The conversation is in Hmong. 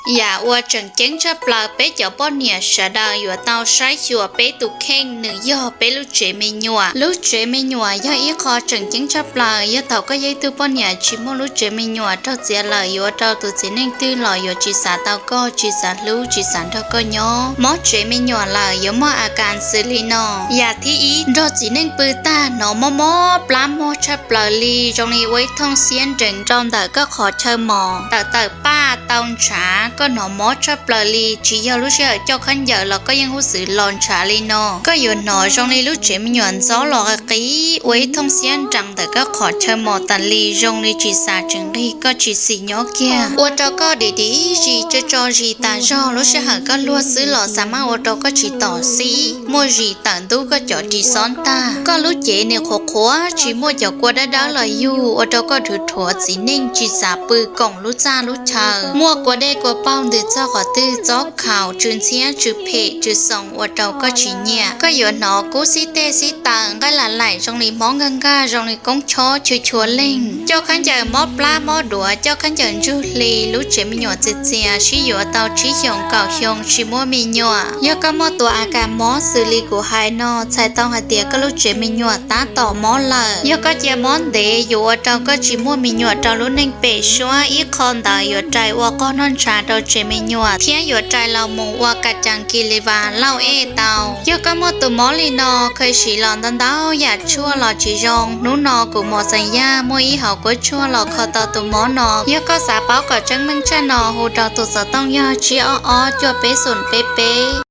Yam uas tseem ceeb tshaj plaws peb cov poj niam sawv daws yuav tau saib xyuas peb tus kheej nws yog peb lub tsev me nyuam. Lub tsev me nyuam yog ib qho tseem ceeb tshaj plaws. Yog thaum koj yog ib tug poj niam tsis muaj lub tsev me nyuam raug txiav lawm, yuav ua rau tus txiv neej twg los yuav tsis xav tau koj, tsis xav hlub, tsis xav nrog koj nyob. Mob tsev me nyuam lawm yuav muaj a kas xws li no. Yam thib ib, nrog txiv neej pw tag hnov mob mob plab muag tshaj plaws li, zoo li ua ib thooj xiab nrees rau ntawm koj qhov chaw mos, tawm tawm paj tau ntshav, koj hnov mob tshaj plaws li, tsis yog lub sij hawm coj khaub ncaws los koj yeej huj xwm los ntshav li no. Koj yuav hnov zoo li lub tsev me nyuam ntxob los qis qis, ua ib thooj xiab nrees ntawm koj qhov chaw mos tas li, zoo li tsis xav tseem nqig, koj tsis xis nyob kiag, ua rau koj dim dim zis tso tso zis tas zog. Lub sij hawm koj luag xwb los xav maj ua rau koj tsis tom xib, muaj zis tawm ntub koj cov ris xob ntag. Koj lub cev nws qhuav qhuav, tsis muaj cov kua dawb dawb los yug, ua rau koj dhuav rhuav txiv neej tsis xav pw koom lub txaj lub chaw. Muaj kua dej kua paug ntws txog qhov twg, txob khaus, tsw ntxhiab, tsw phem, tsw xoo, ua rau koj tsis nyiam. Koj yuav hnov kub xib tej xib taw, nqaij lam laim zoo li mob nkag nkag, zoo li koob chob chua chua leeg. Coj khaub ncaws mob plab mob duav, coj khaub ncaws ntsug hli, lub tsev me nyuam txias txias, sib yuav tau tsib xyoos kaum xyoo tsis muaj me nyuam. Yog koj muaj tus a kas mob xws li kuv hais no, txhais tau hais tias koj lub tsev me nyuam tab tom mob lawm. Yog koj cia mob ntev yuav ua rau koj tsis muaj me nyuam rau lub neej pem suab, ib qho ntawd yuav rais ua qog noj ntshav rau tsev me nyuam, thiab yuav rais los mus ua kas cas kis li vas lauj ej tau. Yog koj muaj tus mob li no, khaws siv los ntau ntau yam tshuaj los tsis zoo. Hnub no kuv Mos Xeem Yaj muaj ib hauv kuab tshuaj los kho tau tus mob no. Yog koj xav paub kom tseeb meej tshaj no, hu rau tus xov tooj yog tsib ob ob cuaj peb xoom peb peb.